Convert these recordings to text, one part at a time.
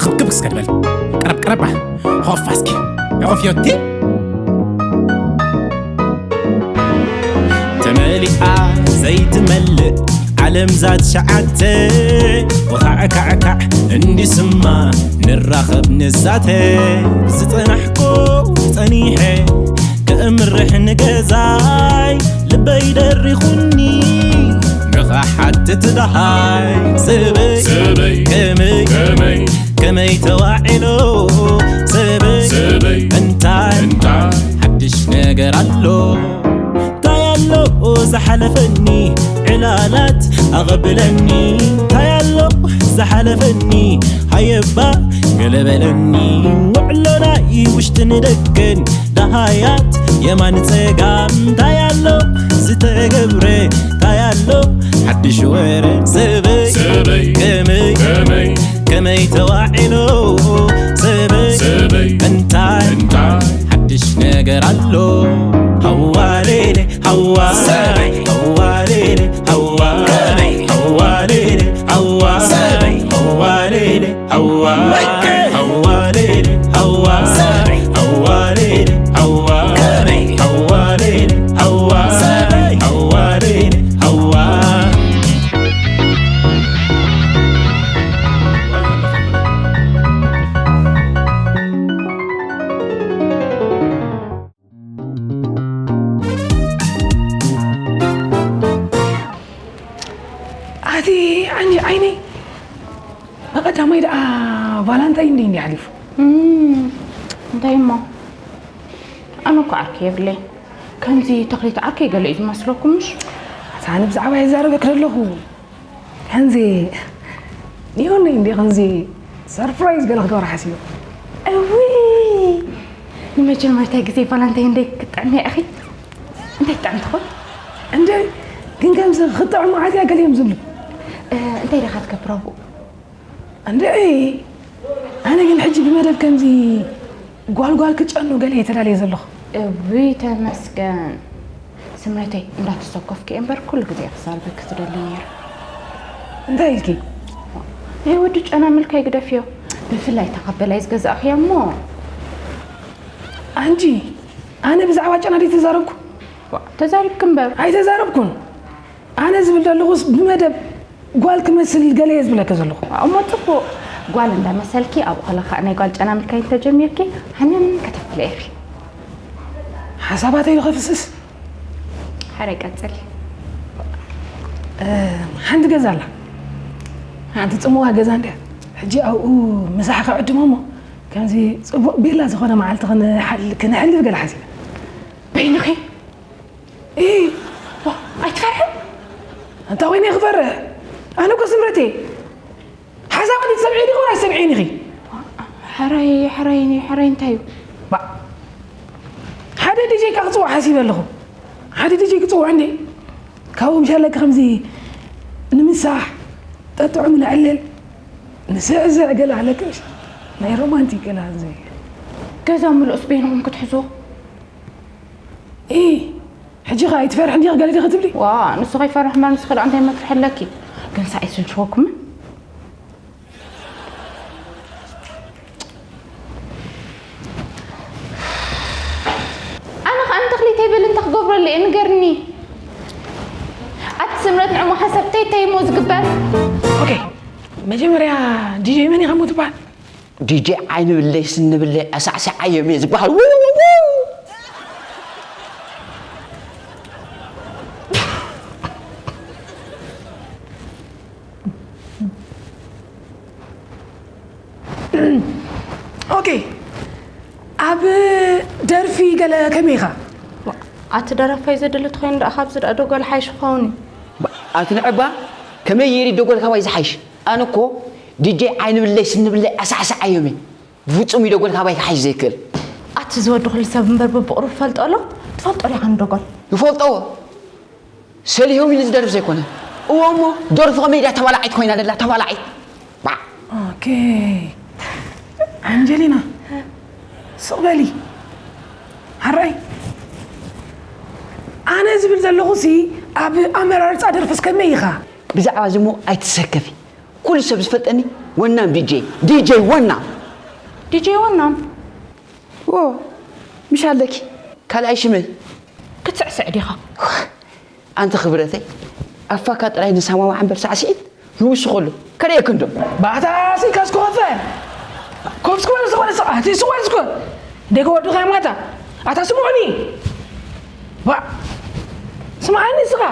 ክብክብ እስከ ድበል። ቀረብ ቀረባ። ሆፋ እስኪ። ሆፍዮቲ። ተመሊኣ ዘይትመልእ ዓለም ዛት ሸዓተ። ወኻዕካዕካዕ እንዲስማ ንራኸብ ንዛተ። ዝጸናሕኩ ጸኒሐ ከእምርሕ ንገዛይ ልበይ ደሪኹኒ ንኸሓትት ደሃይ። ሰበይ ሰበይ ከመይ ከመይ ከመይ ተዋዒሎ ሰበይ ሰበይ እንታይ እንታይ ሓድሽ ነገር ኣሎ? እንታይ ኣሎ ዝሓለፈኒ ዕላላት ኣቐብለኒ? እንታይ ኣሎ ዝሓለፈኒ ሃየባ ገለበለኒ? ውዕሎ ናይ ውሽጥን ደገን ደሃያት የማን ጸጋም እንታይ ኣሎ ዝተገብረ እንታይ ኣሎ ሓድሽ ወረ ሰበይ ሰበይ ከመይ ከመይ ከመይ ተዋዒሎ ሰበይ ሰበይ እንታይ እንታይ ሓድሽ ነገር ኣሎ? ሃዋሌሌ ሃዋ ሰበይ ሃዋሌሌ ሃዋ ከመይ ሃዋሌሌ ሃዋ ሰበይ ሃዋሌሌ ሃዋ ሃዋ ሌሊ ሃዋ ሃዋ ሌሊ ሃዋ ሃዋ ሌሊ ሃዋ ሃዋ ሌሊ ሃዋ ኣቲ ዓይኒ ዓይኒ ብቐዳማይ ደኣ ቫላንታይን ደይ እንዲ ሓሊፉ እንታይ እሞ ኣነ እኮ ዓርኪ የብለይ ከምዚ ተኽሊት ዓርከይ ገለ እዩ ዝመስለኩም ምሽ ኣታ ኣነ ብዛዕባ ይዛረበክ ዘለኹ ከምዚ ንዮኒ እንዲ ከምዚ ሰርፕራይዝ ገለ ክገብር ሓሲቡ እውይ ንመጀመርታ ግዜ ቫላንታይን ደይ ክትጥዕሚ ኢኺ እንታይ ትጥዕሚ ትኾን እንደ ግን ከምዚ ክጥዕሙ ዓትያ ገለ እዮም ዝብሉ እንታይ ዲኻ ትገብር ኣብኡ እንደ ኣነ ግን ሕጂ ብመደብ ከምዚ ጓልጓል ክጨኑ ገለ እየ ተዳልየ ዘለኹ እውይ ተመስገን ስምረተይ እንዳተሰኮፍኪ እምበር ኩሉ ግዜ ክዛርበኪ ትደሊ ነይረ እንታይ ኢልኪ ናይ ወዲ ጨና ምልካይ ግደፍዮ ብፍላይ ተቐበላይ ዝገዛእኽዮ እሞ ኣንቺ ኣነ ብዛዕባ ጨና ደይ ተዛረብኩ ተዛሪብኪ እምበር ኣይተዛረብኩን ኣነ ዝብል ዘለኹስ ብመደብ ጓል ክመስል ገለ እየ ዝብለኪ ዘለኹ እሞ ፅቡቕ ጓል እንዳመሰልኪ ኣብኡ ከለኻ ናይ ጓል ጨና ምልካይ እንተጀሚርኪ ሃነን ከተብለ ኢኺ ሓሳባተይ ዶ ከፍስስ ሓረ ቀፅል ሓንቲ ገዛ ኣላ ሓንቲ ፅምዋ ገዛ እንድያ ሕጂ ኣብኡ ምሳሕ ክዕድሞ እሞ ከምዚ ፅቡቕ ቤላ ዝኾነ መዓልቲ ክነሕልፍ ገለ ሓሲበ በይንኺ ኣይትፈርሕን ኣንታ ኮይነ ክፈርሕ ኣነ እኮ ስምረቴ ሓሳባት ትሰምዒ ዲኹም ኣይሰምዒን ኢኺ ሕረይ ሕረይ ሕረይ እንታይ እዩ ሓደ ዲጄ ካ ክፅውዕ ሓሲበ ኣለኹ ሓደ ዲጄ ክፅውዕ እንዴ ካብኡ ምሻለኪ ከምዚ ንምሳሕ ጠጥዑም ንዕልል ንስዕስዕ ገለ ኣለክሽ ናይ ሮማንቲክ ገለ ዘይ ገዛ ምሉእስ በይንኹም ክትሕዝዎ ኢ ሕጂ ኸ ኣይትፈርሕ እንዲኽ ገለ ዲኺ ትብሊ ዋ ንሱ ከይፈርሕ እምበር ንስኺ ደኣ እንታይ መፍርሒ ኣለኪ ግን ሳይ ስልችወኩምን ኣነ ኸኣ ንተኽሊተይ በሊ እንታይ ክገብረሉ እየ ንገርኒ ኣቲ ስምረት ንዕሞ ሓሳብ ተይታይ እሞ ዝግበር ኦኬ መጀመርያ ዲጀ መን ኢኻ እሞ ትበሃል ዲጀ ዓይኒ ብለይ ስኒ ብለይ ኣሳዕሳዓዮም እየ ዝበሃል ኦኬ ኣብ ደርፊ ገለ ከመይ ኢኻ ኣቲ ደረፋይ ዘድሊ ተኾይኑ ደኣ ካብዚ ደኣ ደጎል ሓይሽ ክኸውን እዩ ኣቲ ንዕባ ከመይ የሪ ደጎል ካባይ ዝሓይሽ ኣነ እኮ ዲጀ ዓይኒ ብለይ ስኒ ብለይ ኣሳዕሳዓዮም እየ ብፍጹም እዩ ደጎል ካባይ ክሓይሽ ዘይክእል ኣቲ ዝወዲ ኩሉ ሰብ እምበር በብቕሩብ ፈልጦ ኣሎ ትፈልጦ ዲኻ ንደጎል ይፈልጠዎ ሰሊሆም ኢሉ ዝደርፍ ዘይኮነ እዎ እሞ ደርፉ ከመይ ድያ ተባላዒት ኮይና ደላ ተባላዒት ባዕ ኦኬ ኣንጀሊና ስቕ በሊ ሓራይ ኣነ ዝብል ዘለኹ ሲ ኣብ ኣመራርፃ ደርፍስ ከመይ ኢኻ ብዛዕባ እዚ እሞ ኣይትሰከፊ። ኩሉ ሰብ ዝፈልጠኒ ወናም ዲጄ፣ ዲጄ ወናም። ዲጄ ወናም? ዎ፣ ምሽ ኣለኪ። ካልኣይ ሽመይ? ክትስዕስዕ ዲኻ? ኣንቲ ክብረተይ፣ ኣፋካ ጥራይ ንሰማማዕ እምበር ሳዕስዒት ንውስኸሉ። ከርእየኪ እንዶ። ባታ ስልካ እስኮ ኸፈ ኮፍ እስኮ በል እስኮ በል እስኮ ኣቲ እስኮ በል እስኮ ደገ ወድኻ ማታ ኣታ ስምዑኒ ዋ ስምዓኒ እስኻ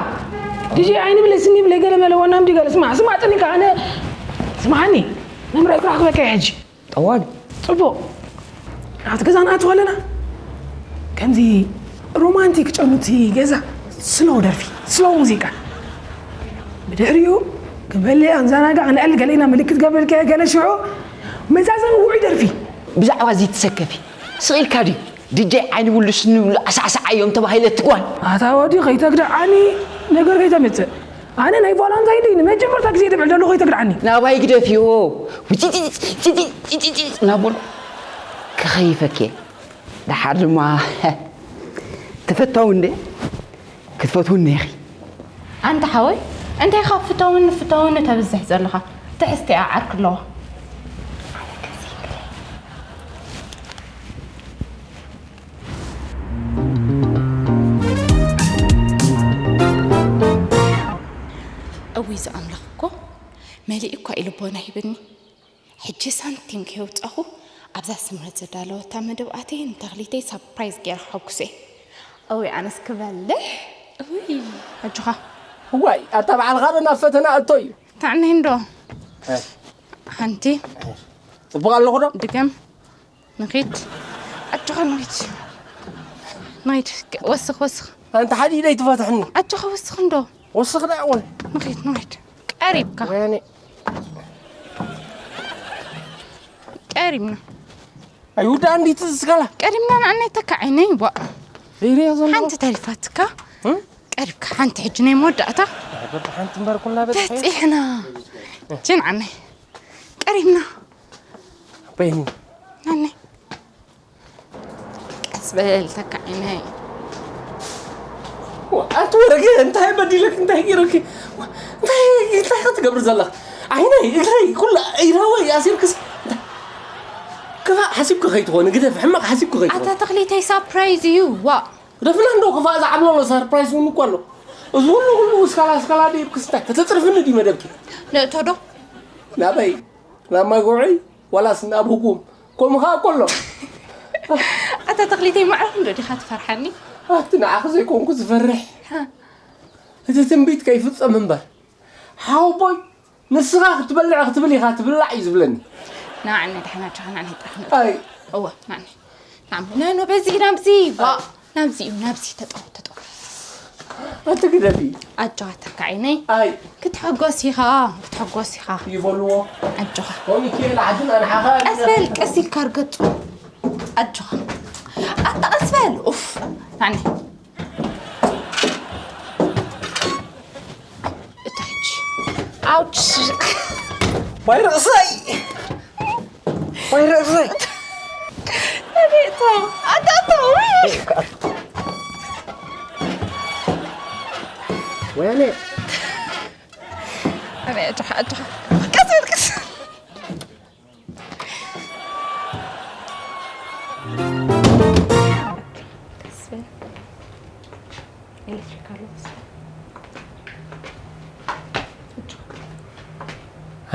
ዲጂ ዓይኒ ብለይ ስኒ ብለይ ገለ መለ ዋና ምዲ ገለ ስማዕ ስማዕ ጥኒካ ኣነ ስምዓኒ መምርሒ ክረኽበካ ሕጂ ጠዋል ጽቡቕ ኣብቲ ገዛ ንኣትው ኣለና ከምዚ ሮማንቲክ ጨኑቲ ገዛ ስሎው ደርፊ ስሎው ሙዚቃ ብድሕሪኡ ክንበልዕ ክንዘናጋዕ ክንዕል ገለ ኢና ምልክት ገብረልካ ገለ ሽዑ መዛዘሚ ውዑይ ደርፊ ብዛዕባ እዚ ትሰከፊ ስቕ ኢልካ ድዩ ድጀይ ዓይኒ ብሉ ስኒ ብሉ ኣሳዕስዓ እዮም ተባሂለት ትጓል ኣታ ወዲ ከይተግድዓኒ ነገር ከይተምፅእ ኣነ ናይ ቫላንታይን ደይ ንመጀመርታ ግዜ ደብዕል ዘሎ ከይተግድዓኒ ናባይ ግደፍዮ ውፅፅፅፅፅፅፅ እናበሉ ክኸይፈክ እየ ደሓር ድማ ተፈታዊ እንደ ክትፈትውኒ ኢኺ ኣንታ ሓወይ እንታይ ካብ ፍተውኒ ፍተውኒ ተብዝሕ ዘለኻ ትሕዝቲኣ ዓርኪ ኣለዋ እውይ ዝኣምላኽ እኮ መሊእ እኳ እዩ ልቦና ሂብኒ ሕጂ ሳንቲም ከየውፃኹ ኣብዛ ስምረት ዘዳለወታ መደብ ኣትየ ንተኽሊተይ ሳፕራይዝ ገይረ ከሐጉሶ እየ እውይ ኣነስ ክበልሕ እውይ ኣጆኻ እዋይ ኣታ ባዕልኻ ዶ ናብ ፈተና ኣቶ እዩ ታዕኒ እንዶ ሓንቲ ፅቡቕ ኣለኹ ዶ ድገም ንኺድ ኣጆኻ ንኺድ ንኺድ ወስኽ ወስኽ ኣንተ ሓደ ኢደይ ትፈትሕኒ ኣጆኻ ወስኽ እንዶ ወስኽ ዳ እውን ንኺድ ንኺድ ቀሪብካ ወያኔ ቀሪብና ኣይውዳ እንዲት ዝስካላ ቀሪብና ንዓናይ ተካዓይነይ ቧ ዘይሪኦ ዘሎ ሓንቲ ተሪፋትካ ቀሪብካ ሓንቲ ሕጂ ናይ መወዳእታ በቃ ሓንቲ እምበር ኩላ በፅሐ በፂሕና ችን ዓናይ ቀሪብና በይኒ ናነይ ቀስ በል ተካዒነይ ኣንቲ ወረገ እንታይ በዲለክ እንታይ ገይረክ እንታይ እንታይ ክትገብር ዘለክ ዓይነይ እግረይ ኩላ ኢራወይ ኣሲርክስ ክፋእ ሓሲብክ ከይትኾን ግደፍ ሕማቕ ሓሲብክ ከይትኾን ኣታ ተኽሊተይ ሳፕራይዝ እዩ ዋ ደፍና እንዶ ክፋእ ዝዓብሎ ኣሎ ሰርፕራይዝ እውን እኮ ኣሎ እዚ ሁሉ ሁሉ እስካላ እስካላ ድዩ ክስታይ ከተፅርፍኒ ድዩ መደብኪ ንእቶ ዶ ናበይ ናብ ማይ ጎብዒ ዋላስ ናብ ህጉም ከምኡ ከዓ እኮ ኣሎ ኣታ ተኽሊተይ ማዕረፍ እንዶ ዲኻ ትፈርሓኒ ኣብቲ ንዓኺ ዘይኮንኩ ዝፈርሕ እቲ ትንቢት ከይፍፀም እምበር ሓወቦይ ንስኻ ክትበልዕ ክትብል ኢኻ ትብላዕ እዩ ዝብለኒ ናዕነ ድሓናቸኻ ናዕነ ጥራሕ ኣይ እወ ናዕነ ናም ነኖ በዚ ናብዚ ዋ ናብዚ እዩ ናብዚ ተጠው ተጠው ኣቲ ግደፊ ኣጆኻ ተካዒነይ ኣይ ክትሕጎስ ኢኻ ክትሕጎስ ኢኻ ይበልዎ ኣጆኻ ኮሚቴ ላዕድን ኣንሓኻ ቀስ በል ቀስ ኢልካ ርገጹ ኣጆኻ ኣታ ቀስ በል ኡፍ ናዕነ እታች ኣውች ዋይ ርእሰይ ዋይ ርእሰይ ነቤታ ኣታታ ወያኔ ኣረ ኣጆኻ ኣጆኻ ቀስ በል ቀስ ኤሌክትሪክ ኣሎ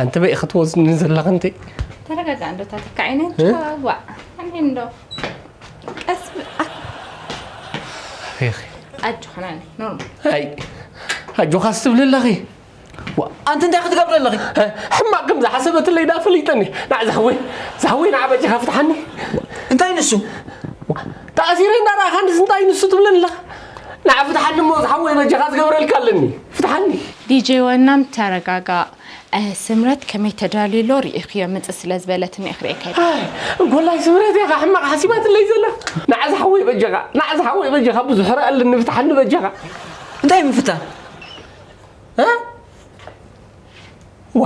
ኣንቲ በይ ክትወስድኒ ዘለኻ እንተ ተረጋጋ እንዶ ታትካ ዓይነት ዋ ኣንዶ ቀስ ኣጆኻና ኖርማል ኣይ ኣጆኻስ ትብሊ ኣለኺ ኣንቲ እንታይ ክትገብሪ ኣለኺ ሕማቕ ከም ዝሓሰበትለይ ዳ ፈሊጠኒ ናዕ ዛህወይ ዛህወይ ንዓ በጃኻ ፍትሓኒ እንታይ ንሱ ተኣሲረ እንዳረኣኻ ንስ እንታይ ንሱ ትብለኒ ኣለኻ ንዓ ፍትሓኒ እሞ ዛህወይ በጃኻ ዝገብረልካ ኣለኒ ፍትሓኒ ዲጄ ወናም ተረጋጋ ስምረት ከመይ ተዳልዩ ኣሎ ርኢኽዮ ምፅእ ስለ ዝበለትኒ እየ ክርእየካ ኢለ ጎላይ ስምረት ኢኻ ሕማቕ ሓሲባትለይ ዘላ ንዓ ዛህወይ በጃኻ ንዓ ዛህወይ በጃኻ ብዙሕ ርኣ ኣለኒ ፍትሓኒ በጃኻ እንታይ ምፍታን ዋ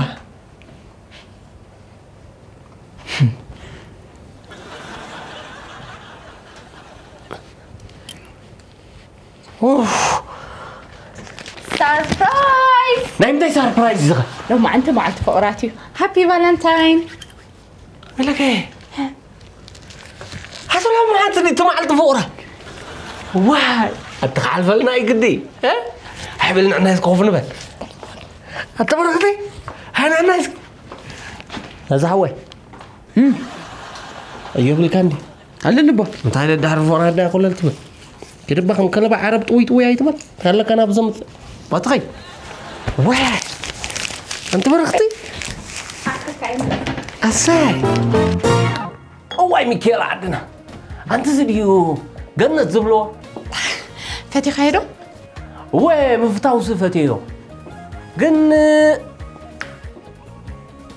Surprise! ናይ ምንታይ ሳርፕራይዝ ዝኸ? ሎማዓንቲ መዓልቲ ፍቕራት እዩ። ሃፒ ቫለንታይን። መለከ ሓሰሎም ሓንቲ እቲ መዓልቲ ፍቕራ ዋይ ኣቲ ክሓልፈልና እዩ ግዲ። ሕብል ንዕናይ ኮፍ ንበል ኣቲ በረኽቲ። ሃይ ንዕናይ ነዛ ሓወይ እዮብልካ እንዲ ኣለኒ እቦ። እንታይ ደዳሕሪ ፍቕራ ዳ ኮለል ትብል? ግድባ ከም ከለባ ዓረብ ጥውይ ጥውይ ኣይትበል። ካለካ ናብ ዘምጽእ ባትኸይ ወ ኣንቲ በረኽቲ ኣሰይ እዋይ ሚካኤል ዓድና ኣንቲ እዚ ድዩ ገነት ዝብሎ ፈቲኻዮ ዶ? እወ ምፍታውሲ ፈትዮ ግን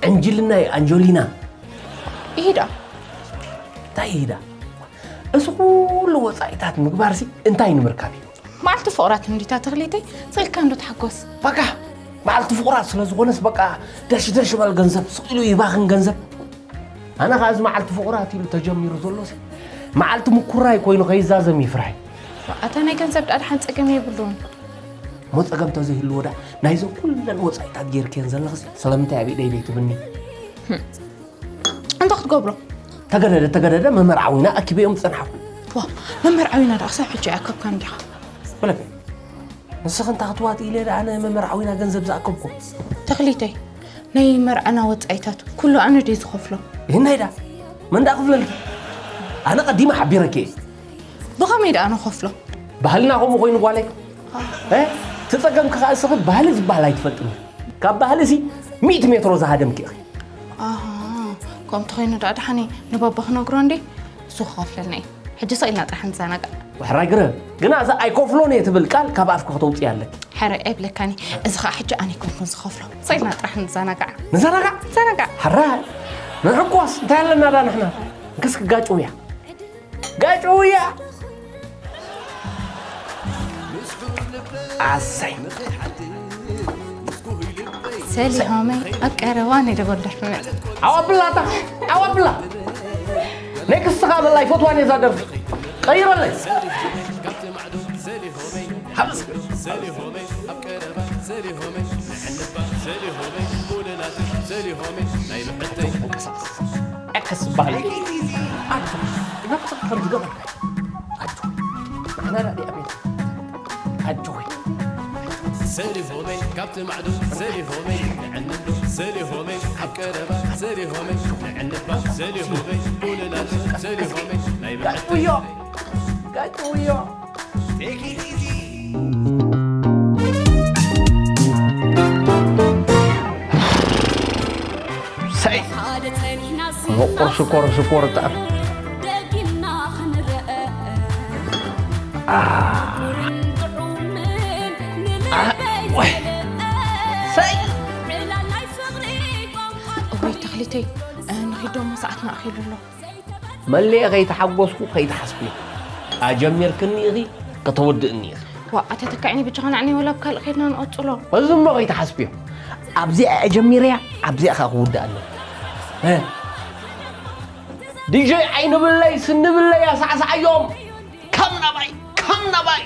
ዕንጅልና እዩ ኣንጆሊና ይሂዳ እንታይ ይሂዳ እዚ ኩሉ ወፃኢታት ምግባርሲ እንታይ ንምርካብ እዩ መዓልቲ ፍቕራት እንዲታ ተኽሊተይ ስኢልካ እንዶ ተሓጎስ በቃ መዓልቲ ፍቑራት ስለ ዝኾነስ በቃ ደሽ ደሽ በል ገንዘብ ስቕ ኢሉ ይባኽን ገንዘብ ኣነ ከዓ እዚ መዓልቲ ፍቑራት ኢሉ ተጀሚሩ ዘሎሲ መዓልቲ ምኩራይ ኮይኑ ከይዛዘም ይፍራሕ ኣታ ናይ ገንዘብ ዳኣ ድሓን ፀገም የብሉን እሞ ፀገም ተዘይህልዎ ዳ ናይዞም ኩለን ወፃኢታት ጌርክየን ዘለኽሲ ስለምንታይ ኣብ ኢደይ ዘይትብኒ እንታይ ክትገብሮ ተገደደ ተገደደ መመርዓዊና ኣኪበዮም ዝፀናሕኩ ዋ መመርዓዊና ዳ ክሳብ ሕጂ ኣይኣከብካን ዲኻ ብለከ ንስኺ እንታ ክትዋጥ ኢለ ዳ ኣነ መመርዓዊና ገንዘብ ዝኣከብኩ ተኽሊተይ ናይ መርዓና ወፃኢታት ኩሉ ኣነ ድየ ዝኸፍሎ ይህናይ ዳ መን ዳ ክፍለልኪ ኣነ ቀዲመ ሓቢረኪ እየ ብኸመይ ደኣ ንኸፍሎ ባህልና ከምኡ ኮይኑ ጓለይ እ? እቲ ፀገምኪ ከዓ እስኺ ባህሊ ዝበሃል ኣይትፈልጥን ካብ ባህሊ ሲ ሚእቲ ሜትሮ ዝሃደምኪ ኢኺ ኣሃ ከምቲ ኮይኑ ደኣ ደሓኒ ንባባ ክነግሮ እንዴ እሱ ክኸፍለልና እዩ ሕጂ ስቕ ኢልና ጥራሕ ንዘናጋዕ ሕራይ ግረ ግና እዛ ኣይከፍሎን እየ ትብል ቃል ካብ ኣፍኪ ክተውፅእ ኣለኪ ሕራይ ኣይብለካኒ እዚ ከዓ ሕጂ ኣነ ኣይኮንኩን ዝኸፍሎ ስቕ ኢልና ጥራሕ ንዘናጋዕ ንዘናጋዕ ዘናጋዕ ሕራይ ንሕኮስ እንታይ ኣለና ዳ ንሕና እንክስ ክጋጭው እያ ጋጭው እያ ኣሰይ ሰሊሆመይ ኣብ ቀረባ ናይ ደጎል ደርፊ መጽ ዓው ኣብላታ ዓው ኣብላ ናይ ክስኻ በላይ ፈትዋን እዛ ደርፊ ቀይረለይ ዓከስ በሃሊ ኣጆ ናብታ ከም ዝገበርካ ኣጆ ንሕና ዳ ዲኣ ቤት ኣጆ ወይ ሰሊሆመይ ካብቲ ማዕዶ ሰሊሆመይ ንዕንዶ ሰሊሆመይ ኣብ ቀረባ ሰሊሆመይ ንዕንባ ሰሊሆመይ ቁልላት ሰሊሆመይ ናይ ብሕቲ ጋጭውዮ ጋጭውዮ ሰይ ሽኮር ሽኮር ሽኮር ጣዕም እወይ ተኽሊተይ ንኺዶ እሞ ሰዓትና ኣኺሉ ኣሎ መሊኤ ከይተሓጎስኩ ከይትሓስብዮ ኣጀሚርክኒ ኢኺ ከተወድእኒ ኢኺ ዋ ኣታ ተካዕኒ ብቻኻ ንዓኒ ወላ ኣብ ካልእ ከድና ንቐጽሎ እዚ እሞ ከይትሓስብዮ ኣብዚኣ እየ ጀሚረያ ኣብዚኣ ኸዓ ክውድእ ኣለኒ እ? ዲጀይ ዓይንብለይ ስንብለይ ኣሳዕሳዓዮም ካብ ናባይ ካብ ናባይ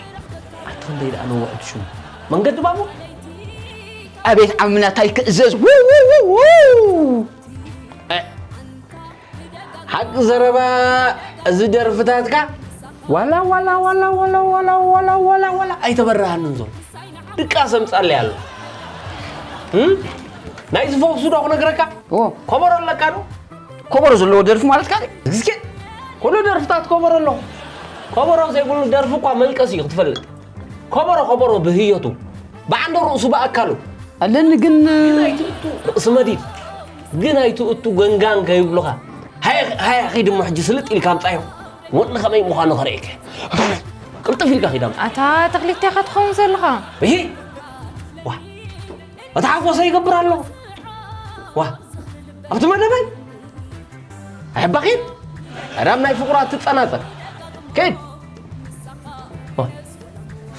ኣቲ ክንደይ ደኣ ነውዕቲ ሽሙ መንገዲ ባቡር ኣቤት ዓምና ታይ ክእዘዝ ውውውው ሓቂ ዘረባ እዚ ደርፍታትካ ዋላ ዋላ ዋላ ዋላ ዋላ ዋላ ዋላ ዋላ ኣይተበረሃንን ዘሎ ድቃስ ኣምጻለይ ኣሎ እም? ናይ ዝፈውሱ ዶ ክነግረካ ከበሮ ኣለካ ዶ ከበሮ ዘለዎ ደርፊ ማለት ካል እስኪ ኩሉ ደርፍታት ከበሮ ኣለዎ ከበሮ ዘይብሉ ደርፊ እኳ መልቀስ እዩ ክትፈልጥ ከበሮ ከበሮ ብህየቱ ብዓንደ ርእሱ ብኣካሉ ኣለኒ ግን ግን ኣይትእቱ ርእሲ መዲድ ግን ኣይትእቱ ገንጋን ከይብሉኻ ሃያ ኺድ እሞ ሕጂ ስልጥ ኢልካ ኣምፃዮ ወኒ ከመይ ምዃኑ ከርእየካ ቅልጥፍ ኢልካ ኺድ ኣምፃ ኣታ ተኽሊት ኢኻ ትኸውን ዘለኻ ይሂ ዋ እቲ ሓጎሰ ይገብር ኣለኹ ዋ ኣብቲ መደበይ ኣሕባ ኺድ ዕዳም ናይ ፍቑራት ትፀናፀል ኪድ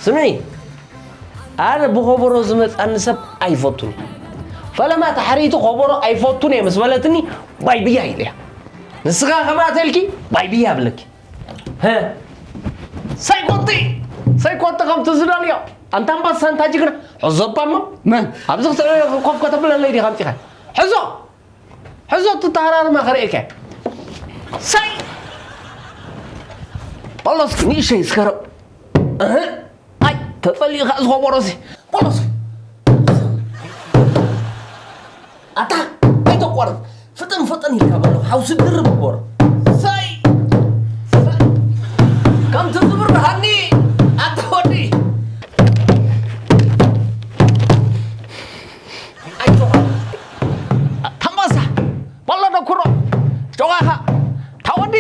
ስምዒ ኣነ ብኸበሮ ዝመፃኒ ሰብ ኣይፈቱን እዩ ፈለማ ታሕሪቲ ኸበሮ ኣይፈቱን እየ ምስ በለትኒ ባይ ብያ ኢለ እያ ንስኻ ከምኣ ተልኪ ባይ ብያ ብለኪ ሳይኮቲ ሳይኮቲ ከምቲ ዝደልዮ ኣንታ ኣንበሳ፣ ኣንታ ጅግና፣ ሕዞ እባ እሞ። መን? ኣብዚ ክተ-፣ ኮፍ ከተብለለይ ዲኻ ኣምጺኻ? ሕዞ! ሕዞ፣ እቲ ተሃራርማ ከርእየካ። ሳይ! በሎ እስኪ ንእሽተይ እስከ ርእ-፣ እህ፣ ኣይ፣ ተጸሊእካ እዚ ኾቦሮሲ። በሎ እስኪ። ኣታ፣ ኣይተቋርጽ። ፍጥን ፍጥን ኢልካ በሎ። ሓውሲ ድርብ ግበሮ። ሳይ! ሳይ! ከምቲ ዝብርሃኒ፣ ኣታ ወዲ። ኣይተቋርጽ። ኣታ ኣንበሳ፣ በሎ ደኩሮ። ጨዋኻ፣ ኣታ ወዲ።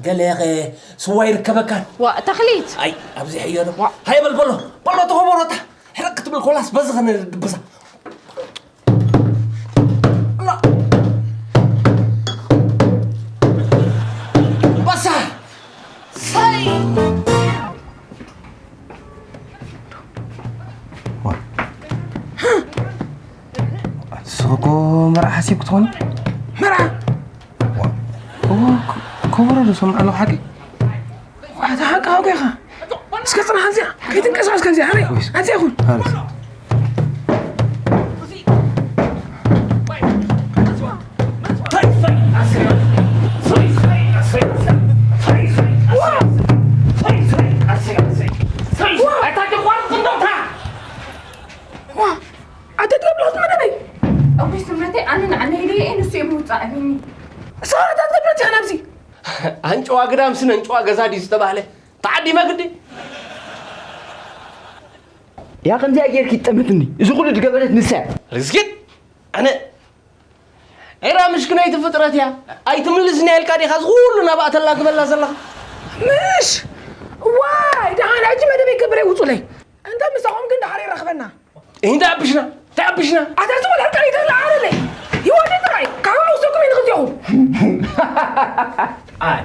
ገለ ከ ስዋ ይርከበካን? ዋ፣ ተኽሊት። ኣይ፣ ኣብዚ ሕዮ ዶ? ዋ። ሃይ በል በሎ፣ በሎ ተኾቦሮታ። ሕርቅ ክትብል ኮላስ በዚ ኸነ ድብሳ። በሎ። ኣንበሳ። ሳይ! ዋ። ንስኺ እኮ መርዓ ሓሲብ ክትኾኒ? መርዓ? ዋ። እዎ፣ ክ-፣ ከበሮ ዶ ሰምዕ ኣለኹ ሓቂ? ዋ፣ እታ ሓቂ ሓቂ ኢኻ። እስከ ጽናሕ፣ ኣንዚኣ። ከይትንቀሳቐስ ካብዚኣ፣ ሃረይ። ወይስ-፣ ኣንዚኣ ይኹን። ሃረይ። ዋ፣ ኣታ ትብላት መደበይ። ኣቦይ ስምረተይ፣ ኣነ ንዓና ኢለ እየ፣ ንሱ እዩ ምውጻእ እሚኒ። ሰዓታት ትብላት እያ ናብዚ። ኣንጭዋ ግዳም ስነ ኣንጭዋ ገዛ ድዩ ዝተባህለ? ተዓዲመ ግዲ። ያ ከምዚኣ ጌርኪ ትጠምትኒ። እዚ ኩሉ ዝገበረት ንሳ እያ። ርዝጊት፣ ኣነ ኤራ ምሽክነይቲ ፍጥረት እያ። ኣይትምልስን እያ ኢልካ ዲኻ እዚ ኩሉ ናብኣ ተላግበላ ዘለኻ? ምሽ! ዋይ፣ ደሓን ሕጂ መደበይ ክብረ ይውጹለይ። እንተ ምሳኹም ግን ደሓር ይረኽበና። እንታይ ኣቢሽና? እንታይ ኣቢሽና? ኣታ ዝወል ሕርቃን ይደላ ኣለለ። ይወዲ ጥራይ፣ ካብ ኣውሰኩም እዩ ንኽልቲኹም። ኣይ፣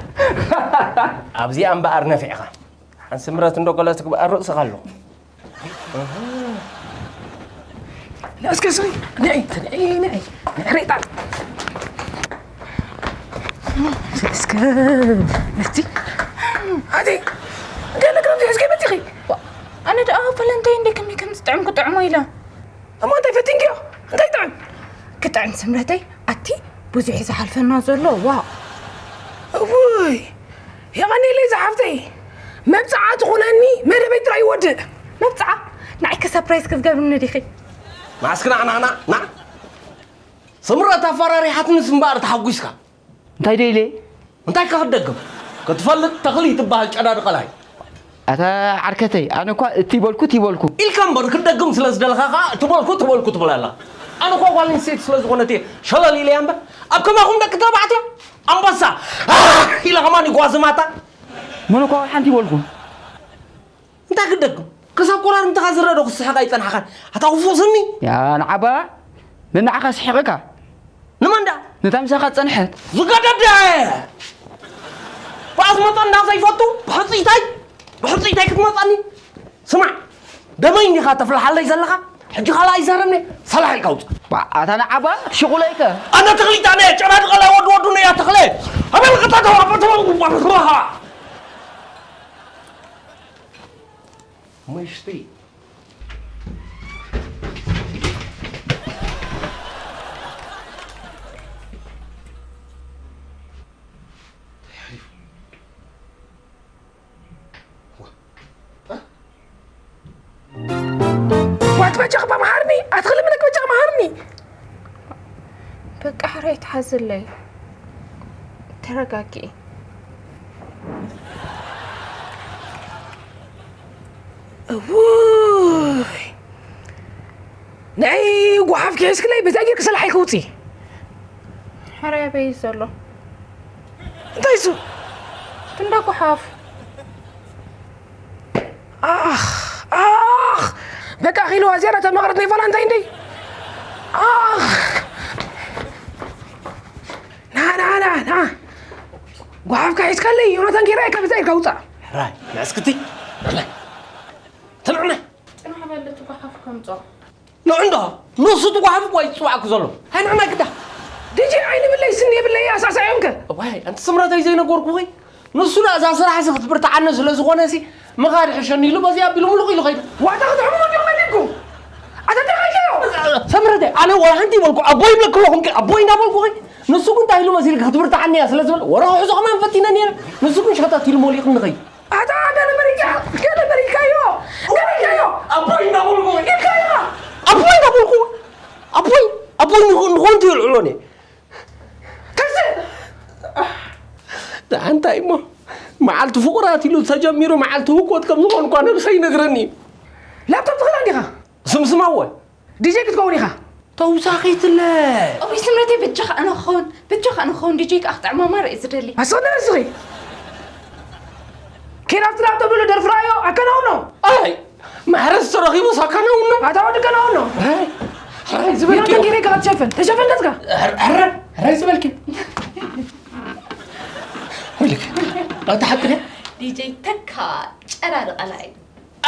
ኣብዚኣ እምበኣር ነፊዕኻ። ሓንሲ ምረት እንዶ ገለ ትግበኣር ርእስኻ ኣሎ። እስከ ስሪ፣ ንዒ፣ ንዒ፣ ንዒ፣ ንዒ፣ ሬጣ። እስከ፣ እስከ፣ ነቲ፣ ኣቲ፣ ገለ ክረምቲ ሕዝገ መጺኺ። ኣነ ደኣ ፈለንተይ እንደ ከመይ ከም ዝጥዕም ክጥዕሞ ኢለ። እሞ እንታይ ፈቲንክዮ? እንታይ ጥዕም? ክጥዕም ስምረተይ፣ ኣቲ ብዙሕ እዩ ዝሓልፈና ዘሎ፣ ዋእ። እውይ፣ የቐንየለይ ዝሓፍተይ። መብጽዓ ትኹነኒ፣ መደበይ ጥራይ ይወድእ። መብጽዓ? ንዓይከ ሰርፕራይዝ ክትገብርኒ ዲኺ? ንዓስኪ ናዕ፣ ናዕ፣ ናዕ፣ ናዕ። ስምረት ኣፈራሪሓትንስ እምበኣር ተሓጒስካ። እንታይ ደይለ? እንታይ ከ ክትደግም? ክትፈልጥ ተኽሊ ትበሃል ጨዳ ድቐላይ። ኣታ ዓርከተይ፣ ኣነ እኳ እቲ በልኩ፣ እቲ በልኩ። ኢልካ እምበር ክትደግም ስለ ዝደለኻ ኸኣ እቲ በልኩ፣ እቲ በልኩ ትብል ኣላ። ኣነ እኳ ጓል ኣንስተይቲ ስለ ዝኾነት እየ ሸለል ኢለያ እምበር፣ ኣብ ከማኹም ደቂ ተባዕትዮ ኣንበሳ፣ ኣህ! ኢለ ከማን ይጓዝማታ። መን እኳ ሓንቲ ይበልኩ። እንታይ ክትደግም? ክሳብ ኮራርምትኻ ዝረአ ዶ ክስሕቕ ኣይጸናሕካን? ኣታ ክፉእ ስኒ! ያ ንዓባ፣ ነንዓኻ ስሒቕካ። ንመን ደኣ? ነታ ምሳኻ ዝጸንሐት። ዝገደደ! ብኣዝመጦ እንዳ ዘይፈቱ፣ ብሕጽይታይ፣ ብሕጽይታይ ክትመጸኒ? ስማዕ፣ ደመይ እንዲኻ ተፍልሓለይ ዘለኻ? ሕጂ ካልኣ ኣይዛረብን እየ፣ ሰላሕ ኢልካ ውጻእ። ባ-፣ ኣታ ንዓባ፣ ሽቑለይከ? ኣነ ተኽሊት ኣነ፣ ጨና ድቐላይ ወዲ ወዱ ነያ ተኽለ። ኣበል ቅጣ ተዋበ ተዋበ። ምሽቲ። ዋት በጃኻ መሃርኒ፣ ኣትኽልም ነክ በጃኻ መሃርኒ። በቃ ሕራይ ትሓዝለይ። ተረጋጊ። እውይ። ናይ ጓሓፍ ክሒዝክለይ በዛ ጌርክ ሰላሓይ ከውፅእ። ሕራይ ኣበይ እዩ ዘሎ? እንታይ እሱ? ክንዳ ጓሓፍ። ኣኽ፣ ኣኽ። በቃ ኺልዋ እዚኣ እታ መቕረት ናይ ቫላንታይን ደይ። ኣኽ። ና፣ ና፣ ና፣ ና። ጓሓፍካ ሒዝካለይ፣ ዮናታን ጌራ እየ ካብ እዛ ኢልካ ውፃእ። ሕራይ፣ ንዕስክቲ። ንዕናይ። ተንዕናይ። ጽናሕ በል፣ እቲ ጓሓፍ ከምጾ። ንዑ እንዶ፣ ንሱ እቲ ጓሓፍ እኮ እዩ ዝጽዋዕኩ ዘሎ። ኣይ ንዕናይ ግዳ። ዲጂ ዓይኒ ብለይ፣ ስኒ የብለይ፣ ኣሳሳዮም ከ። ዋይ፣ ኣንቲ ስምረተይ ዘይነገርኩኺ? ንሱ ደኣ እዛ ስራሕ እዚ ክትብርትዓኒ ስለ ዝኾነ ሲ፣ ምኻድ ሕሸኒ ኢሉ በዚ ኣቢሉ ምሉቕ ኢሉ ኸይዱ። ዋታ ክትሕሙ እንዲኹም መዲብኩም። ኣታ እንታይ ኸይድካዮ? ሰምረተ፣ ኣነ ወላ ሓንቲ ይበልኩ፣ ኣቦይ ይብለክ ኣለኹም፣ ኣቦይ እንዳበልኩ ኸይ-፣ ንሱ ግን እንታይ ኢሉ መሲልካ ክትብርትዓኒ እያ ስለ ዝበለ፣ ወረ ክሕዞ ከማን ፈቲነ ነይረ። ንሱ ግን ሸታት ኢሉ ሞሊቕኒ ኸይዱ። ኣታ ገለ በሪካ፣ ገለ በሪካዮ፣ ገለ ኢልካዮ። ኣቦይ እንዳበልኩ ኸይ-፣ ኢልካዮ። ኣቦይ እንዳበልኩ፣ ኣቦይ፣ ኣቦይ ንኹ-፣ ንኾንቱ ይልዕሎኒ። ከስእ! ደኣ እንታይ እሞ፣ መዓልቲ ፍቑራት ኢሉ ተጀሚሩ፣ መዓልቲ ህኮት ከም ዝኾን እኳ ነብሰይ ይነግረኒ እዩ። ላፕቶፕ ትኽእል እንዲኻ? ስምስማወ። ዲጄ ክትከውን ኢኻ። ተውሳኺትለ። እውይ፣ ስምረተይ፣ በጃኻ ኣነ ክኸውን፣ በጃኻ ኣነ ክኸውን፣ ዲጄ ከኣ ክጥዕም ኣማረ እየ ዝደሊ። ኣስቕ ንበል እስኺ። ኬድ ኣብቲ ላፕቶፕ ዘሎ ደርፊ ረኣዮ፣ ኣከናውኖ። ኣይ፣ ማሕረስ ተረኺቡ ሳካና ውኖ። ኣታ ወዲ ከናውኖ። ሕራይ፣ ሕራይ ዝበልኪ። ተንኪረ ኢኻ ትሸፍን። ተሸፈን ገጽካ። ሕረ፣ ሕረ ዝበልኪ። ወይልክ፣ ኣታ ሓቂ ድያ? ዲጄ ተካ ጨራሪ ቀላይ።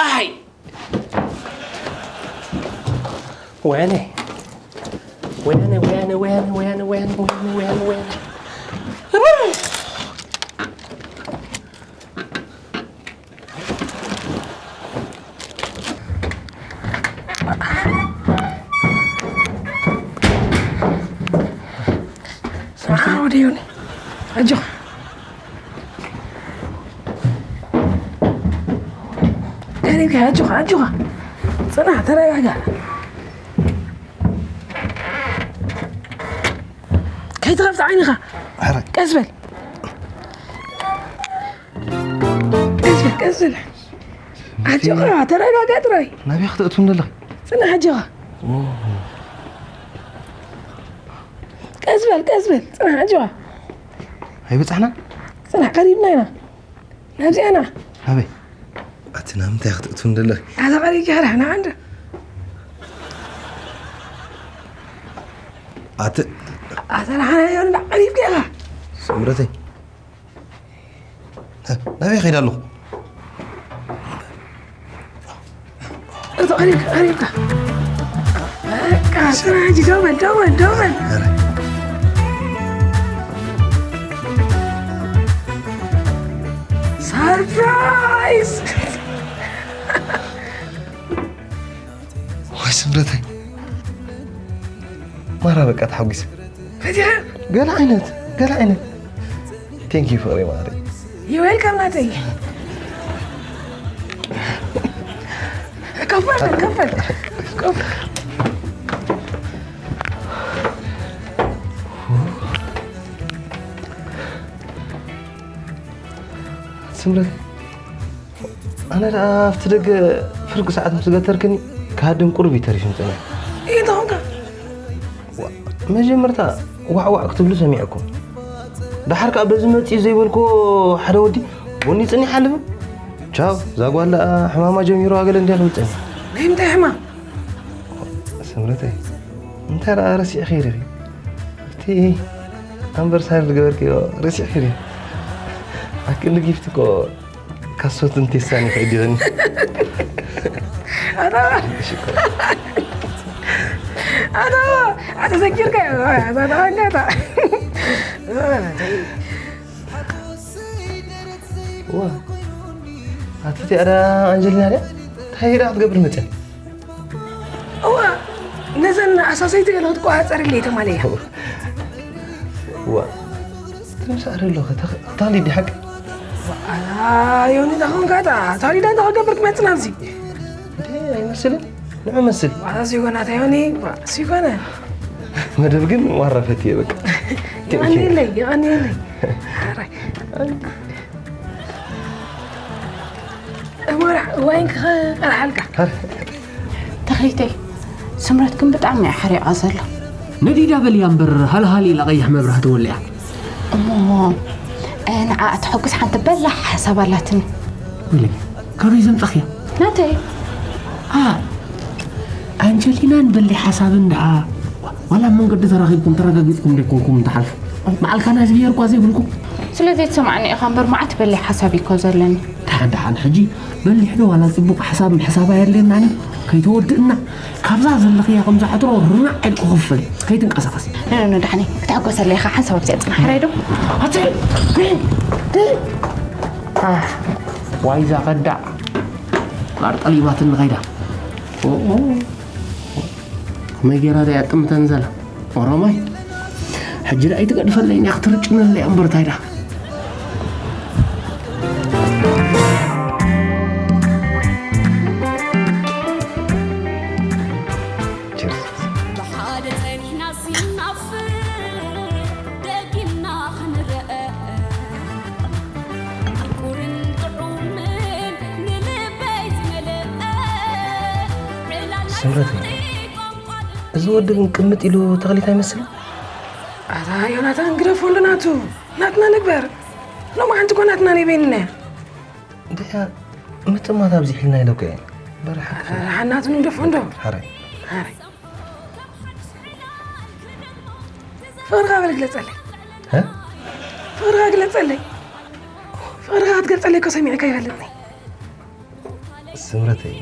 ኣይ። ወያነ። ወያነ፣ ወያነ፣ ወያነ። ወዲዩኒ። ኣጆኻ። ቀሪብካ፣ ኣጆኻ፣ ኣጆኻ። ጽናሕ፣ ተረጋጋ። ከይትኸፍት ዓይንኻ። ሕራይ። ቀስ በል። ቀስ በል፣ ቀስ በል። ኣጆኻ፣ ተረጋጋ ጥራይ። ናበይ ክትእትውኒ ኣለኺ? ጽናሕ፣ ኣጆኻ። ኦ። ቀስ በል፣ ቀስ በል። ጽናሕ፣ ኣጆኻ። ኣይበጻሕናን? ጽናሕ፣ ቀሪብና ኢና። ናብዚኣ ና። ናበይ? ኣቲ ናብ ምንታይ ክትእትውኒ ኣለኺ? ኣታ ቀሪብካ ሕራይ፣ ንዓ እንዶ። ኣቲ ኣታ ንዓና እዮም እንዳ ቀሪብካ ኢኻ። ስምረተይ። ናበይ ከይደ ኣለኹ? እቶ ቀሪብካ፣ ቀሪብካ። በቃ፣ ስራሕ ሕጂ ደው በል፣ ደው በል፣ ደው በል። ኧረ። ሰርፕራይዝ! ወይ ስምረተይ። ማራ በቃ ተሓጒሰ። ፈቲሓ? ገለ ዓይነት፣ ገለ ዓይነት። Thank you ፍቕሪ ማሪ። You welcome ናተይ። ከፈል፣ ከፈል። ከፈል። ስምረት፣ ኣነ ደኣ ኣብቲ ደገ ፍርቂ ሰዓት ምስ ገተርክኒ፣ ክሃድም ቁሩብ እዩ ተሪፉኒ ጸኒሑ። እንታይ ኾንካ? ዋ፣ መጀመርታ ዋዕ ዋዕ ክትብሉ ሰሚዐኩም። ደሓር ከኣ በዚ መጺኡ ዘይበልክዎ ሓደ ወዲ ቡን ይጽኒሕ ሓልፉ። ቻው፣ እዛ ጓል ደኣ ሕማማ ጀሚሩ ኣገለ እንድያ ክብል ጸኒሑ። ናይ ምንታይ ሕማም? ስምረተይ፣ እንታይ ደኣ ረሲዕኺ ዲኺ? ኣብቲ ኣንቨርሳሪ ዝገበርክዮ ረሲዕኺ ዲኺ? ኣክሊ ጊፍት እኮ ካሶትን ቴሳን ይኸይድ ይኸኒ። ኣታ፣ ኣታ፣ ኣታ ዘኪርካ፣ ኣታ፣ ኣታ፣ ኣታ፣ ዋ፣ ኣቲ እቲኣ ዳ ኣንጀሊና ድያ? እንታይ ኢላ ክትገብር መጸ? እዋ፣ ነዘን ኣሳሰይቲ ገለ ክትቆጻጸርለይ ተማለያ። ዋ፣ ትምሳሪ ኣለኹ፣ ተኽ-፣ ታሊ ዲ ሓቂ? ዋ፣ ዮኒ፣ እንታይ ኾንካ? ታሊ ዳ እንታይ ክገብር ክመጽእ ናብዚ? እንዴ፣ ኣይመስልን? ንዑ መስል። ዋ፣ ሲጎና፣ እንታይ ዮኒ? ዋ፣ ሲጎና። መደብ ግን ዋራፈት እየ፣ በቃ። የቐንየለይ፣ የቐንየለይ። ሓራይ። እሞራ፣ ዋይን ክቐርሓልካ። ተኽሊተይ፣ ስምረት ግን ብጣዕሚ እያ ሓሪቓ ዘላ። ነዲዳ በልያ እምበር ሃልሃል ኢላ ቀይሕ መብራህቲ ወሊዓ። እሞ፣ እ፣ ንዓ እተሐጉስ ሓንቲ በላሕ ሓሳብ ኣላትኒ። ወይለይ፣ ካበይ ዘምጻኽያ? ናተይ። ኣ፣ ኣንጀሊናን በሊ ሓሳብን ደኣ ዋላ ኣብ መንገዲ ተራኺብኩም ተረጋጊጽኩም ደይኮንኩም ትሓልፉ። መዓልካና ዝብሄር እኳ ዘይብልኩም። ስለ ዘይትሰምዓኒ ኢኻ እምበር መዓት በሊ ሓሳብ እዩ እኮ ዘለኒ። ደሓን ደሓን ሕጂ በሊሕ ዶ ዋላ ጽቡቕ ሓሳብ ምሕሳብ ኣየድልየናን እዩ። ከይተወድእና ካብዛ ዘለኽያ ከምዛ ዕትሮ ርናዕ ኢልኩ ክፈል። ከይትንቀሳቐሲ። ኖ፣ ኖ፣ ኖ፣ ደሓነይ ክትሕጎሰለይ ኢኻ ሓንሳብ ኣብዚኣ ጽናሕ። ሕራይ ዶ? ኣቲ! ኣህ፣ ዋይዛ ከዳዕ። ባር ጠሊባትኒ ኸይዳ። ኦኦ፣ ከመይ ጌራ ድያ ጥምተን ዘላ? ኦሮማይ፣ ሕጂ ደኣ ኣይትገድፈለይ፣ እያ ክትርጭነለይ እያ እምበር፣ እንታይ ደኣ? ቺርስ። ብሓደ ጸኒሕና ስናፍር ደጊምና ክንረአ፣ ምቁርን ጥዑምን ንልበይ ዝመልአ፣ ዕላል ናይ ስምረተይ፣ ፍቕሪ ቋንቋ እዚ ወዲ ግን ቅምጥ ኢሉ ተኽሊት ኣይመስልን? ኣታ ዮናታን ግደፎ እንዶ ናቱ፣ ናትና ንግበር። ሎማዓንቲ እኮ ናትና ናይ በይንና እያ። እንድሕያ ምጥማት ኣብዚሕልና ኢለኩ እየ። በርሓ ክኸ- ሓናቱ ንግደፎ እንዶ። ሓራይ። ሓራይ። ፍቕርኻ በል ግለጸለይ። ሀ? ፍቕርኻ ግለጸለይ። ፍቕርኻ ክትገልጸለይ እኮ ሰሚዐካ ይፈልጥኒ። ስምረተይ፣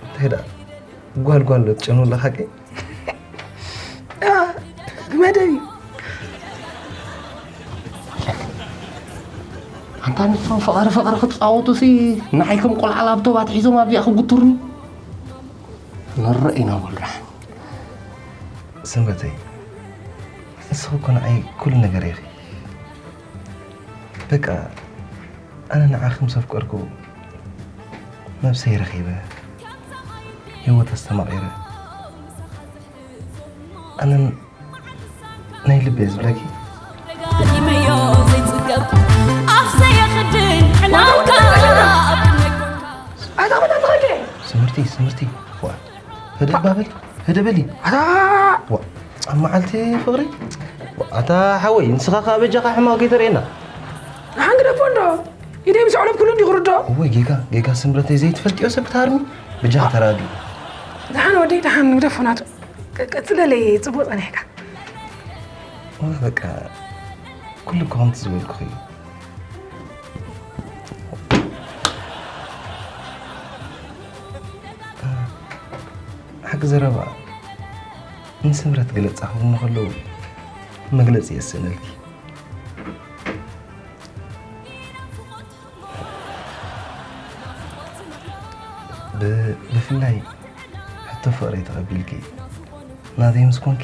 እንታይ ደኣ ጓል ጓል ዶ ትጨኑ ኣለኻ ቀይ? አ፣ ብመደብ እዩ። ኣንታ ንሶም ፍቕሪ ፍቕሪ ክትጻወቱ ሲ ንዓይ ከም ቆልዓ ላፕቶፕ ኣትሒዞም ኣብዚኣ ክጉትሩኒ። ንርኢ ኢና ወልራሕ። ስምረተይ፣ ንስኺ እኮ ንዓይ ኩሉ ነገር ኢኺ። በቃ፣ ኣነ ንዓኺ ምስ ኣፍቀርኩ ነብሰይ ረኺበ፣ ህይወት ኣስተማቒረ። ኣነ ናይ ልበይ ዝብለኪ። ደጋጊመዮ ዘይጽገብ ኣፍ ዘየኽድን ዕላልካ ኣብ ቅድመይ ኮንካ። ኣታ ኾታ ትኸደ። ስምርቲ፣ ስምርቲ፣ ዋ፣ ህደ ባበሊ፣ ህደ በሊ። ኣታ! ዋ፣ ኣብ መዓልቲ ፍቕሪ? ዋ፣ ኣታ ሓወይ፣ ንስኻ ኸኣ በጃኻ ሕማቕ ከይተርእየና። ንሓን ግደፎ እንዶ። ኢደይ ምስ ኣዕለብኩሉ እንዲኹ ርዶ? እወ፣ ጌጋ፣ ጌጋ ስምረተይ፣ ዘይትፈልጥዮ ሰብ ክትሃርሚ? በጃኻ ተረጋግኢ። ደሓን ወደይ፣ ደሓን ንግደፎ ናቱ። ቀ-፣ ቀጽለለይ፣ ጽቡቕ ጸኒሕካ። እወ፣ በቃ፣ ኩሉ እኮ ከምቲ ዝበልኩኺ እዩ። ሓቂ ዘረባ፣ ንስምረት ገለጻ ክብሉ ከለዉ መግለጺ የስእነልኪ። ብ-፣ ብፍላይ ሕቶ ፍቕረይ ተቐቢልኪ ናተይ ምስ ኮንኪ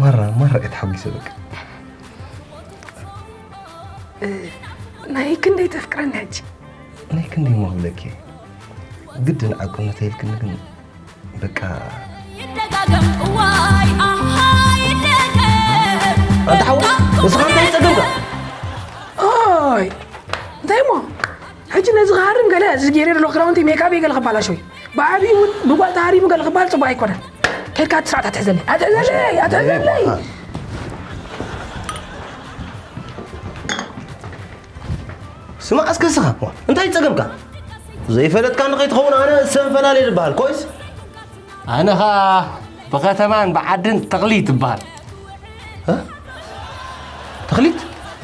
ማራ፣ ማራ እየ ተሓጒሰ በቃ። እ፣ ናይ ክንደይ ተፍቅረኒ ሕጂ? ናይ ክንደይ እሞ ክብለኪ እየ። ግድን ዓቁነተይ ኢልክኒ ግን በቃ። ይደጋገም እዋይ ኣሃ ይደገም። ኣንታ ሓወይ፣ ንስኻ እንታይ ጸገምካ? ኦይ፣ እንታይ እሞ? ሕጂ ነዚ ክሃርም ገለ፣ እዚ ገይረ ዘሎ ክዳውንቲ ሜካፕ ገለ ክባላሾ እዩ። ብዓብዩ እውን ብጓል ተሃሪሙ ገለ ክባል ጽቡቕ ኣይኮነን። ከድካ እቲ ስርዓት ኣትሕዘለይ። ኣትሕዘለይ፣ ኣትሕዘለይ። ስማዕ እስከ ስኻ፣ እንታይ ጸገምካ? ዘይፈለጥካ ንኸይትኸውን ኣነ ሰንፈላለ ዝበሃል፣ ኮይስ? ኣነ ኸኣ ብኸተማን ብዓድን ተኽሊት እበሃል። እ? ተኽሊት?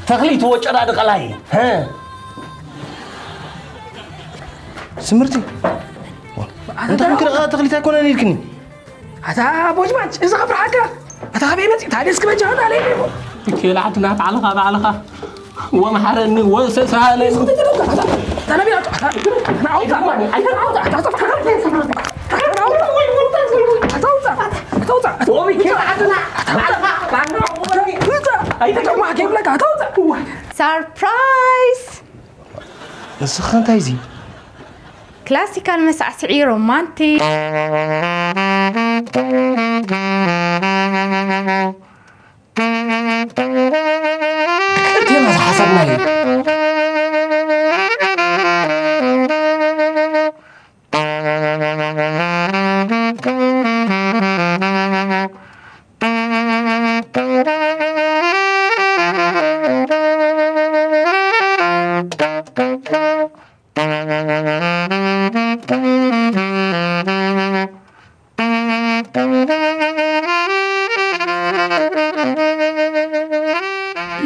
ተኽሊት ወጨዳ ድቐላይ። ሀ? ስምርቲ? ኣንታ እንታይ ኮንክ ደኣ ተኽሊት ኣይኮነን ኢልክኒ? ኣታ ቦጅባጅ፣ እዚ ኸፍርሓካ። ኣታ ኸበይ መጺእ? ታዲያ እስኪ በጃ ሆና ለይ። ሚካኤል ዓድና ባዕልኻ፣ ባዕልኻ። ወመሓረኒ ወሰሳለኒ። ሰርፕራይዝ! ንስኻ እንታይ እዚ? ክላሲካል መሳዕስዒ ሮማንቲክ። እቲ መዝሓሰብና እዩ።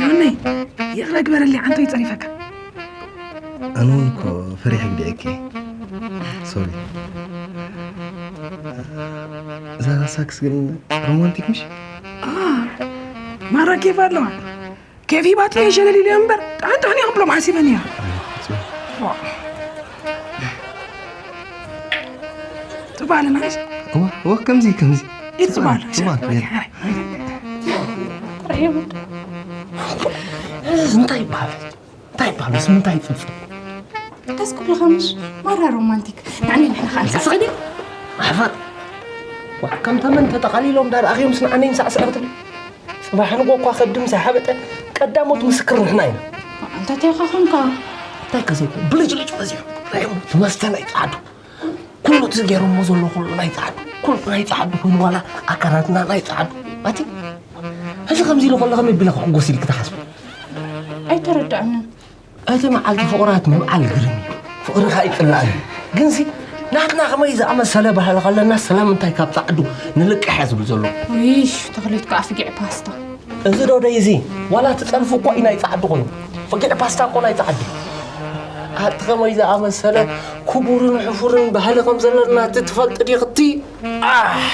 ዮኒ፣ ይቕረ ግበረለይ፣ ዓንቶ ይጸሪፈካ። ኣነ እውን እኮ ፈሪሐ ግዲኤኪ። ሶሪ። እዛ ሳክስ ግን ሮማንቲክ ምሽ? አ፣ ማራ ኬፍ ኣለዋ። ኬፍ ሂባትኒ ሸለል ኢለ እምበር፣ ጣንጣን እየ ክብሎም ሓሲበን እያ። ዋ። ይባልና። እዋ እዋ ከምዚ ከምዚ ኢድ ዝባል። ዝባል። እንታይ ይባሃል? እንታይ ይባሃል? ምስ ምንታይ ይጽብጽብ? ደስ ክብልኻ ምሽ? ማራ ሮማንቲክ። ንዓኒ ንሕና ኸኣ ንሳዕ። ስኽዲ? ኣሕፋር። ዋ፣ ከም ተመን ተጠቓሊሎም ዳር ኣኽዮም ስንዓነይ ንሳዕ ስዕር ትብል። ጽባሕ ንጎ እኳ ከብዲ ምስ ሓበጠ ቀዳሞት ምስክር ንሕና ኢና። ኣንታ እንታይ ኢኻ ኾንካ? እንታይ ከ ዘይኮ ብልጭልጭ በዚሑ። ራዮም ትመስተ ናይ ጻዕዱ። ኩሉ እቲ ገይሮሞ ዘሎ ኩሉ ናይ ጻዕዱ። ኩሉ ናይ ጻዕዱ ኮይኑ ዋላ ኣካላትና ናይ ጻዕዱ። ኣቲ፣ እዚ ከምዚ ኢሉ ከሎ ከመይ ቢለ ክሕጎስ ኢልክ ትሓስቡ? ኣይተረዳእንን። እቲ መዓልቲ ፍቕራት ምብዓል ግርም እዩ። ፍቕሪ ከኣ ይጽላእ እዩ። ግንሲ ናትና ከመይ ዝኣመሰለ ባህሊ ከለና ስለምንታይ ካብ ጻዕዱ ንልቅሕ እየ ዝብል ዘሎ? ውይሽ፣ ተኽሊት ከኣ ፍጊዕ ፓስታ። እዚ ዶ ደይ እዚ ዋላ እቲ ጸርፊ እኮ እዩ ናይ ጻዕዱ ኮይኑ። ፍጊዕ ፓስታ እኮ ናይ ጻዕዱ። ኣቲ ከመይ ዝኣመሰለ ክቡርን ሕፉርን ባህሊ ከም ዘለና እቲ ትፈልጢ ዲኽቲ? ኣሕ!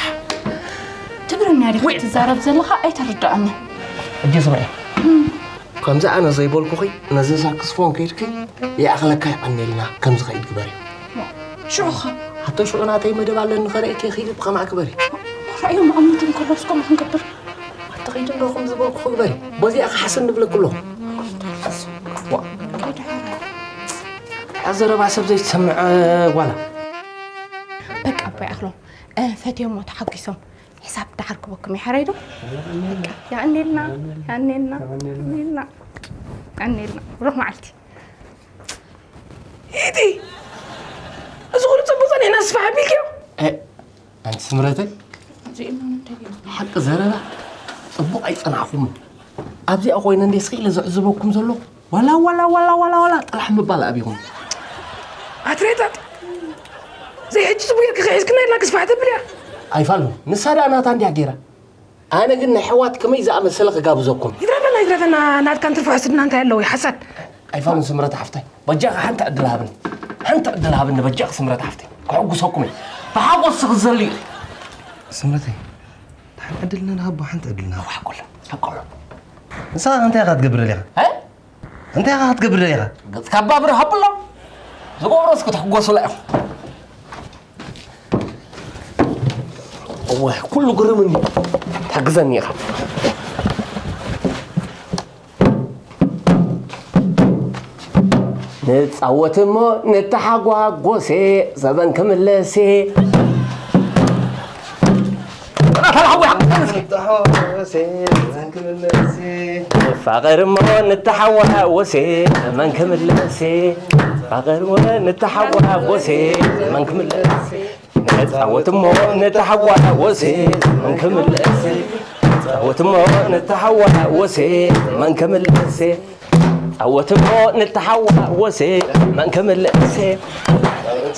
ትግርኛ ዲኻ ወይ ትዛረብ ዘለኻ? ኣይተረዳእንን። ሕጂ ስምዒ። ከምዚ ኣነ ዘይበልኩኺ ነዚ ሳክስፎን ከይድኪ ይኣኽለካ የቐንየልና ከምዚ ከይድ ግበሪ። ሽዑ ኸ? ኣቶ ሽዑ ናተይ መደብ ኣለኒ ከርእየኪ ኺዲ ብኸምኣ ግበሪ። ራእዮም ኣሚቶም ከሎስ ከምኡ ክንገብር? ኣቲ ኸይዲ እንዶ ከም ዝበልኩ ግበሪ። በዚኣ ክሓስን ንብለኪ ኣለኹ። ዋ። ከይድሓራ። ያ ዘረባ ሰብ ዘይትሰምዕ ጓላ። በቃ ኣቦይ ኣኽሎም፣ እ፣ ፈትዮሞ ተሓጒሶም። ሕሳብ ደሓር ክበኩም እዩ ሓረይ ዶ? በቃ፣ ያእኔልና፣ ያእኔልና፣ ያእኔልና። ያእኔልና። ብሩኽ መዓልቲ። ኢቲ! እዚ ኩሉ ጽቡቕ ጸኒሕና ስፋሕ ኣቢልክዮ? እ፣ ኣንቲ ስምረተይ፣ ሓቂ ዘረባ ጽቡቕ ኣይጸናዕኹምን። ኣብዚኣ ኮይነ እንዴ ስኺ ኢለ ዘዕዝበኩም ዘሎ ዋላ፣ ዋላ፣ ዋላ፣ ዋላ፣ ዋላ ጥራሕ ምባል ኣቢኹም። ኣትሬታት! ዘይሕጂ ጽቡቕ ጌርኪ ከሒዝክና ኢልና ክስፋሕ ተብል እያ። ኣይፋሉን። ንሳ ደኣ ናታ እንድያ ጌራ። ኣነ ግን ናይ ኣሕዋት ከመይ ዝኣመሰለ ክጋብዘኩም። ይትረፈና፣ ይትረፈና፣ ናትካን ትርፎ ሕስድና እንታይ ኣለዎ? ሓሳድ። ኣይፋሉን ስምረት ሓፍታይ። በጃኻ ሓንቲ ዕድል ሃብኒ። ሓንቲ ዕድል ሃብኒ በጃኻ ስምረት ሓፍተይ። ክሕጉሰኩም እየ። ብሓጎስ ክዘሉ እዩ። ስምረተይ፣ ሓንቲ ዕድል ንሃቦ፣ ሓንቲ ዕድል ንሃቦ። ሓቆሎ፣ ሓቆሎ። ንስኻ እንታይ ኢኻ ክትገብር ደሊኻ? እ? እንታይ ኢኻ ክትገብር ደሊኻ? ገጽካ ባብር ሃብሎ። ዝገብሮስ ክትሕጎሱላ ኢኹም። እወ፣ ኩሉ ግርምኒ። ትሕግዘኒ ኢኻ። ንጻወት እሞ ንተሓጓጎሴ፣ ዘበን ክምለሴ። ንፋቐር እሞ ንተሓዋወሴ፣ ዘመን ክምለሴ። ንፋቐር እሞ ንተሓዋወሴ፣ ዘመን ክምለሴ። ንጻወት እሞ ንተሓዋወሴ፣ ዘመን ክምለሴ። ንጻወት እሞ ንተሓዋወሴ፣ ዘመን ክምለሴ። ጻወት እሞ ንተሓዋወሴ፣ ዘመን ክምለሴ።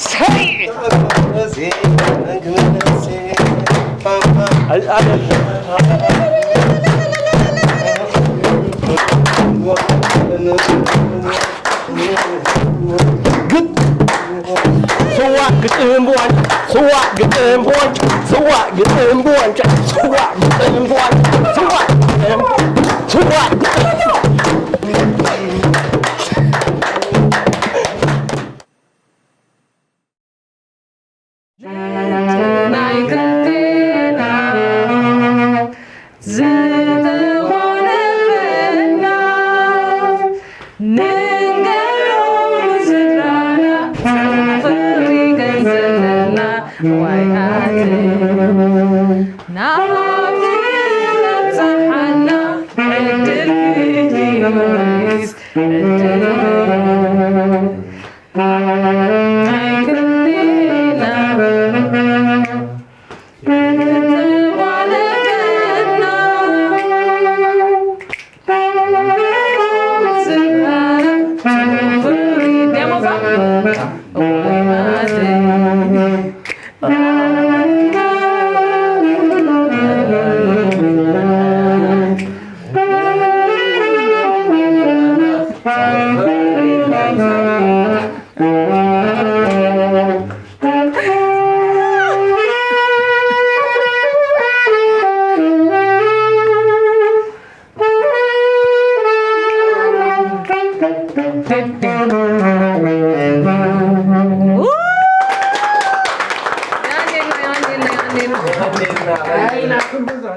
ሰይ! ግጥ-፣ ስዋ ግጥም ብዋንጫ፣ ስዋ ግጥም ብዋንጫ፣ ስዋ ግጥም ብዋንጫ፣ ስዋ ግጥም ብዋንጫ፣ ስዋ ግጥም፣ ስዋ ግጥም። ናይ ክልቴና ዝተጓነፈና፣ ንንገሮም ንስድራና፣ ፍቕሪ ከም ዘለና፣ ዋይ ኣቲ ናብቲ በጽሓና፣ ዕድል ክህልዮስ፣ ዕድል የቐንየልና። የቐንየልና። ኣይ፣ ናትኩም ብዙሕ